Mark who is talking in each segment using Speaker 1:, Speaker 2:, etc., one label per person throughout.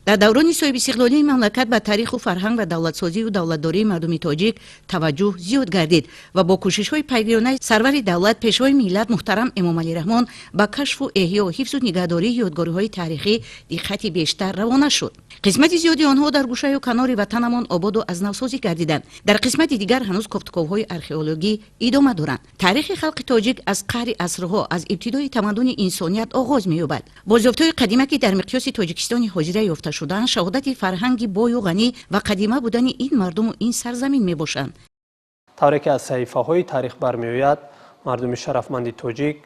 Speaker 1: Дар даврони соҳибистиқлолии мамлакат ба таъриху фарҳанг ва давлатсозию давлатдории мардуми тоҷик таваҷҷӯҳ зиёд гардид ва бо кӯшишҳои пайгиронаи сарвари давлат, Пешвои миллат муҳтарам Эмомалӣ Раҳмон, ба кашфу эҳё, ҳифзу нигаҳдории ёдгориҳои таърихӣ диққати бештар равона шуд. Қисмати зиёди онҳо дар гӯшаю канори ватанамон ободу аз навсозӣ гардиданд. Дар қисмати дигар ҳанӯз кофтуковҳои археологӣ идома доранд. Таърихи халқи тоҷик аз қаъри асрҳо, аз ибтидои тамаддуни инсоният оғоз меёбад. Бозёфтҳои қадима, ки дар миқёси Тоҷикистони ҳозира ёфта шудаанд, шаҳодати фарҳанги бою ғанӣ ва қадима будани ин мардуму ин сарзамин мебошанд.
Speaker 2: Тавре ки аз саҳифаҳои таърих бармеояд, мардуми шарафманди тоҷик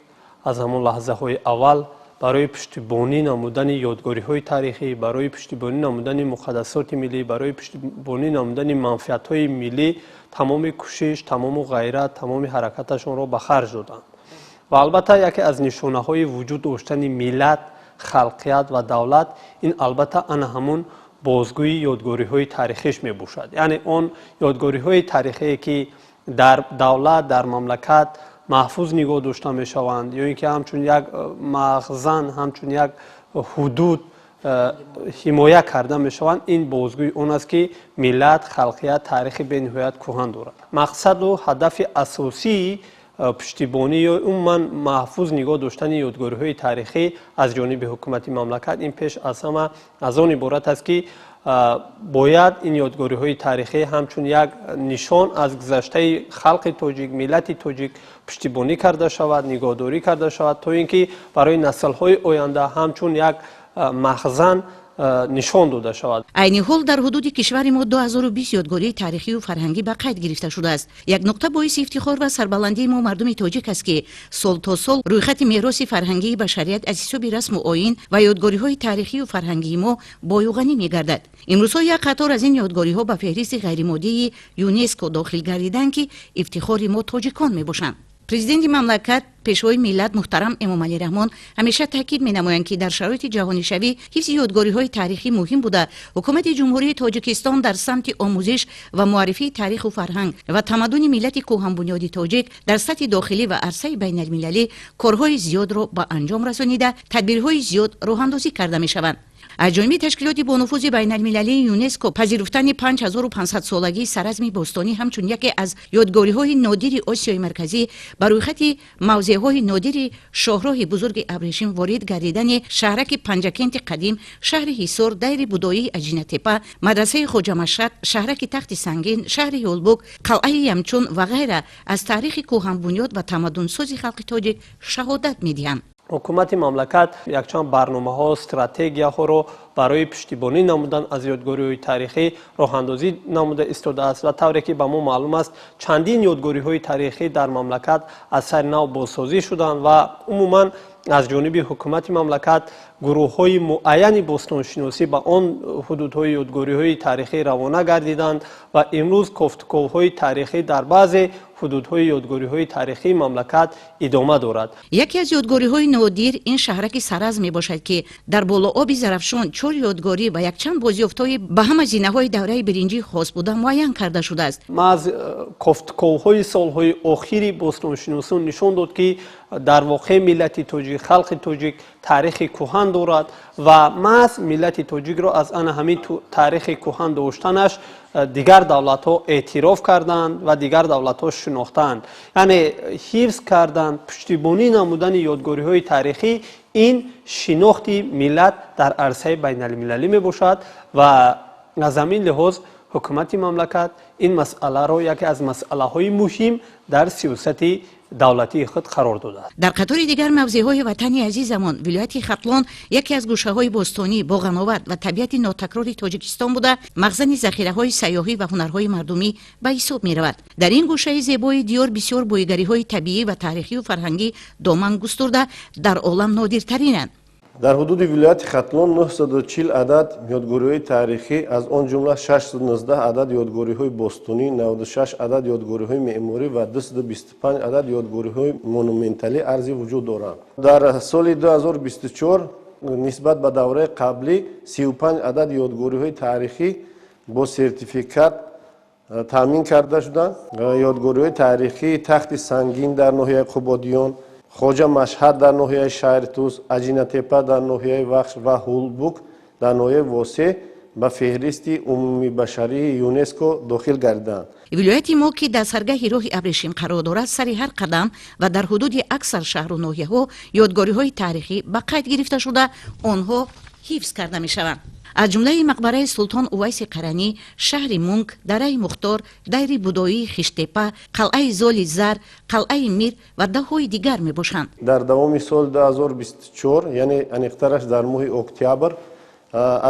Speaker 2: аз ҳамон лаҳзаҳои аввал барои пуштибонӣ намудани ёдгориҳои таърихӣ, барои пуштибонӣ намудани муқаддасоти миллӣ, барои пуштибонӣ намудани манфиатҳои миллӣ тамоми кӯшиш, тамому ғайрат, тамоми ҳаракаташонро ба харҷ доданд. Ва албатта, яке аз нишонаҳои вуҷуд доштани миллат, халқият ва давлат ин, албатта, ана ҳамун бозгӯи ёдгориҳои таърихиш мебошад. Яъне он ёдгориҳои таърихие, ки дар давлат, дар мамлакат маҳфуз нигоҳ дошта мешаванд ё ин ки ҳамчун як махзан, ҳамчун як ҳудуд ҳимоя карда мешаванд, ин бозгӯи он аст, ки миллат, халқият таърихи бениҳоят кӯҳан дорад. Мақсаду ҳадафи асосии пуштибонӣ ё умуман маҳфуз нигоҳ доштани ёдгориҳои таърихӣ аз ҷониби ҳукумати мамлакат ин пеш аз ҳама аз он иборат аст, ки бояд ин ёдгориҳои таърихӣ ҳамчун як нишон аз гузаштаи халқи тоҷик, миллати тоҷик пуштибонӣ карда шавад, нигоҳдорӣ карда шавад, то ин ки барои наслҳои оянда ҳамчун як махзан нишон дода шавад.
Speaker 1: Айни ҳол дар ҳудуди кишвари мо 2020 ёдгории таърихию фарҳангӣ ба қайд гирифта шудааст. Як нуқта боиси ифтихор ва сарбаландии мо, мардуми тоҷик, аст, ки сол то сол рӯйхати мероси фарҳангии башарият аз ҳисоби расму оин ва ёдгориҳои таърихию фарҳангии мо бою ғанӣ мегардад. Имрӯзҳо як қатор аз ин ёдгориҳо ба феҳристи ғайримоддии ЮНЕСКО дохил гардиданд, ки ифтихори мо, тоҷикон, мебошанд. Президенти мамлакат, Пешвои миллат муҳтарам Эмомалӣ Раҳмон ҳамеша таъкид менамоянд, ки дар шароити ҷаҳонишавӣ ҳифзи ёдгориҳои таърихӣ муҳим буда, ҳукумати Ҷумҳурии Тоҷикистон дар самти омӯзиш ва муаррифии таъриху фарҳанг ва тамаддуни миллати кӯҳанбунёди тоҷик дар сатҳи дохилӣ ва арсаи байналмилалӣ корҳои зиёдро ба анҷом расонида, тадбирҳои зиёд роҳандозӣ карда мешаванд. Аз ҷониби ташкилоти бонуфузи байналмилалии ЮНЕСКО пазируфтани 5500-солагии Саразми бостонӣ ҳамчун яке аз ёдгориҳои нодири Осиёи Марказӣ, ба рӯйхати мавзеъҳои нодири шоҳроҳи бузурги абрешим ворид гардидани шаҳраки Панҷакенти қадим, шаҳри Ҳисор, дайри будоии Аҷинатепа, мадрасаи Хоҷамашад, шаҳраки Тахти Сангин, шаҳри Ҳулбук, қалъаи Ямчун ва ғайра аз таърихи кӯҳанбунёд ва тамаддунсози халқи тоҷик шаҳодат медиҳанд.
Speaker 2: Ҳукумати мамлакат якчанд барномаҳо, стратегияҳоро барои пуштибонӣ намудан аз ёдгориҳои таърихӣ роҳандозӣ намуда истодааст. Ва тавре ки ба мо маълум аст, чандин ёдгориҳои таърихӣ дар мамлакат аз сари нав бозсозӣ шуданд ва умуман аз ҷониби ҳукумати мамлакат гурӯҳҳои муайяни бостоншиносӣ ба он ҳудудҳои ёдгориҳои таърихӣ равона гардиданд ва имрӯз кофтуковҳои таърихӣ дар баъзе ҳудудҳои ёдгориҳои таърихии мамлакат идома дорад.
Speaker 1: Яке аз ёдгориҳои нодир ин шаҳраки Саразм мебошад, ки дар болооби Зарафшон чор ёдгорӣ ва якчанд бозёфтҳои ба ҳама зинаҳои давраи биринҷӣ хос буда муайян карда шудааст.
Speaker 2: Маҳз кофтуковҳои солҳои охири бостоншиносон нишон дод, ки дар воқеъ миллати тоҷик, халқи тоҷик таърихи кӯҳан дорад ва маҳз миллати тоҷикро аз ана ҳамин таърихи кӯҳан доштанаш дигар давлатҳо эътироф карданд ва дигар давлатҳо шинохтанд. Яъне ҳифз кардан, пуштибонӣ намудани ёдгориҳои таърихӣ ин шинохти миллат дар арсаи байналмилалӣ мебошад. Ва аз ҳамин лиҳоз ҳукумати мамлакат ин масъаларо яке аз масъалаҳои муҳим дар сиёсати давлатии худ қарор додааст.
Speaker 1: Дар қатори дигар мавзеъҳои ватани азизамон, вилояти Хатлон яке аз гӯшаҳои бостонӣ, боғановат ва табиати нотакрори Тоҷикистон буда, махзани захираҳои сайёҳӣ ва ҳунарҳои мардумӣ ба ҳисоб меравад. Дар ин гӯшаи зебои диёр бисёр боигариҳои табиӣ ва таърихию фарҳангӣ доман густурда, дар олам нодиртаринанд.
Speaker 3: Дар ҳудуди вилояти Хатлон 940 адад ёдгориҳои таърихӣ, аз он ҷумла 619 адад ёдгориҳои бостонӣ, 96 адад ёдгориҳои меъморӣ ва 225 адад ёдгориҳои монументалӣ арзи вуҷуд доранд. Дар соли 2024 нисбат ба давраи қаблӣ 35 адад ёдгориҳои таърихӣ бо сертификат таъмин карда шуданд. Ёдгориҳои таърихии Тахти Сангин дар ноҳияи Қубодиён, Хоҷа Машҳад дар ноҳияи Шаҳритӯс, Аҷинатепа дар ноҳияи Вахш ва Ҳулбук Дар ноҳияи Восеъ ба феҳристи умумибашарии ЮНЕСКО дохил гардиданд.
Speaker 1: Вилояти мо, ки дар саргаҳи роҳи абрешим қарор дорад, сари ҳар қадам ва дар ҳудуди аксар шаҳру ноҳияҳо ёдгориҳои таърихӣ ба қайд гирифта шуда, онҳо ҳифз карда мешаванд. Аз ҷумлаи мақбараи Султон Увайси Қаранӣ, шаҳри Мунк, дараи Мухтор, дайри будоии Хиштепа, қалъаи Золи Зар, қалъаи Мир ва даҳҳои дигар мебошанд.
Speaker 3: Дар давоми соли 2024, яъне аниқтараш дар моҳи октябр,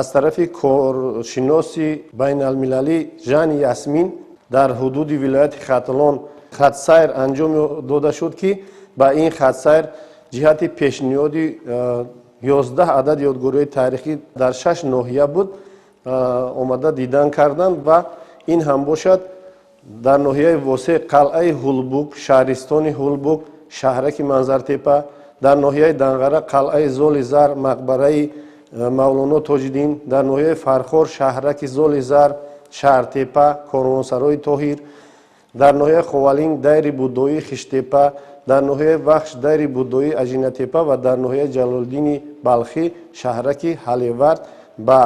Speaker 3: аз тарафи коршиноси байналмилалӣ Жан Ясмин дар ҳудуди вилояти Хатлон хатсайр анҷом дода шуд, ки ба ин хатсайр ҷиҳати пешниҳоди 11 адад ёдгориҳои таърихӣ дар шаш ноҳия буд, омада дидан карданд ва ин ҳам бошад дар ноҳияи Восеъ қалъаи Ҳулбук, шаҳристони Ҳулбук, шаҳраки Манзартепа, дар ноҳияи Данғара қалъаи Золи Зар, мақбараи Мавлоно Тоҷиддин, дар ноҳияи Фархор шаҳраки Золи Зар, Шаҳртепа, корвонсарои Тоҳир, дар ноҳияи Ховалинг дайри буддоии Хиштепа, дар ноҳияи Вахш дайри буддоии Аҷинатепа ва дар ноҳияи Ҷалолиддини Балхӣ шаҳраки Ҳалевард ба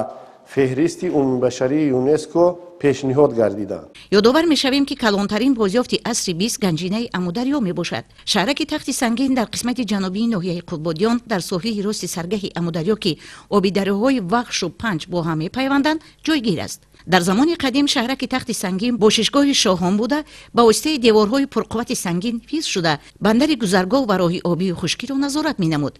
Speaker 3: феҳристи умумибашарии ЮНЕСКО пешниҳод гардиданд.
Speaker 1: Ёдовар мешавем, ки калонтарин бозёфти асри бист ганҷинаи Амударё мебошад. Шаҳраки Тахти Сангин дар қисмати ҷанубии ноҳияи Қутбодиён, дар соҳили рости саргаҳи Амударё, ки оби дарёҳои Вахшу Панҷ бо ҳам мепайванданд, ҷойгир аст. Дар замони қадим шаҳраки Тахти Сангин бошишгоҳи шоҳон буда, ба воситаи деворҳои пурқуввати сангин ҳифз шуда, бандари гузаргоҳ ва роҳи обию хушкиро назорат менамуд.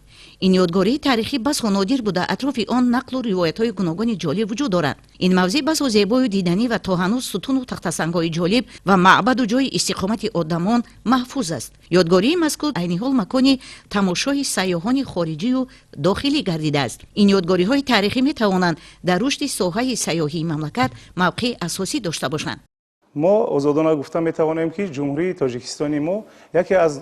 Speaker 1: Ин ёдгории таърихӣ басо нодир буда, атрофи он нақлу ривоятҳои гуногуни ҷолиб вуҷуд доранд. Ин мавзеъ басо зебою диданӣ ва то ҳанӯз сутуну тахтасангҳои ҷолиб ва маъбаду ҷои истиқомати одамон маҳфуз аст. Ёдгории мазкур айни ҳол макони тамошои сайёҳони хориҷию дохилӣ гардидааст. Ин ёдгориҳои таърихӣ метавонанд дар рушди соҳаи сайёҳии мамлакат мавқеи асосӣ дошта бошанд.
Speaker 4: Мо озодона гуфта метавонем, ки Ҷумҳурии Тоҷикистони мо яке аз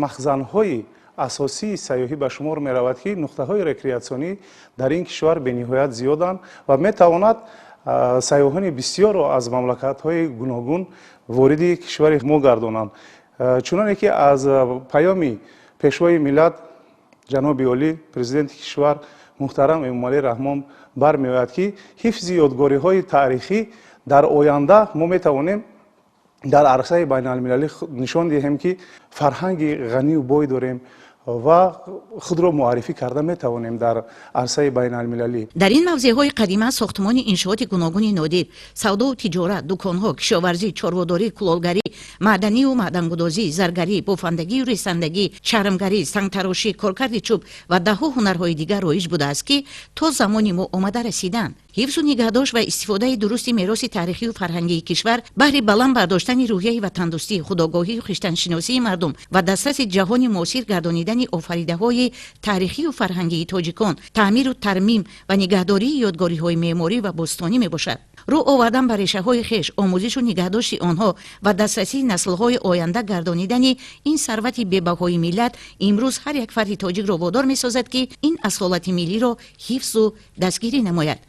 Speaker 4: махзанҳои асосии сайёҳӣ ба шумор меравад, ки нуқтаҳои рекреатсионӣ дар ин кишвар бениҳоят зиёданд ва метавонад сайёҳони бисёрро аз мамлакатҳои гуногун вориди кишвари мо гардонанд. Чуноне ки аз паёми Пешвои миллат, ҷаноби олӣ, Президенти кишвар муҳтарам Эмомалӣ Раҳмон бармеояд, ки ҳифзи ёдгориҳои таърихӣ дар оянда мо метавонем дар арсаи байналмилалӣ нишон диҳем, ки фарҳанги ғанию бой дорем ва худро муаррифӣ карда метавонем дар арсаи байналмилалӣ.
Speaker 1: Дар ин мавзеъҳои қадима сохтмони иншооти гуногуни нодир, савдову тиҷорат, дуконҳо, кишоварзӣ, чорводорӣ, кулолгарӣ, маъданию маъдангудозӣ, заргарӣ, бофандагию ресандагӣ, чармгарӣ, сангтарошӣ, коркарди чӯб ва даҳҳо ҳунарҳои дигар роиҷ будааст, ки то замони мо омада расиданд. Ҳифзу нигаҳдошт ва истифодаи дурусти мероси таърихию фарҳангии кишвар баҳри баланд бардоштани рӯҳияи ватандӯстӣ, худогоҳию хештаншиносии мардум ва дастраси ҷаҳони муосир гардонидани офаридаҳои таърихию фарҳангии тоҷикон, таъмиру тармим ва нигаҳдории ёдгориҳои меъморӣ ва бостонӣ мебошад. Рӯ овардан ба решаҳои хеш, омӯзишу нигаҳдошти онҳо ва дастрасии наслҳои оянда гардонидани ин сарвати бебаҳои миллат имрӯз ҳар як фарди тоҷикро водор месозад, ки ин асолати миллиро ҳифзу дастгирӣ намояд.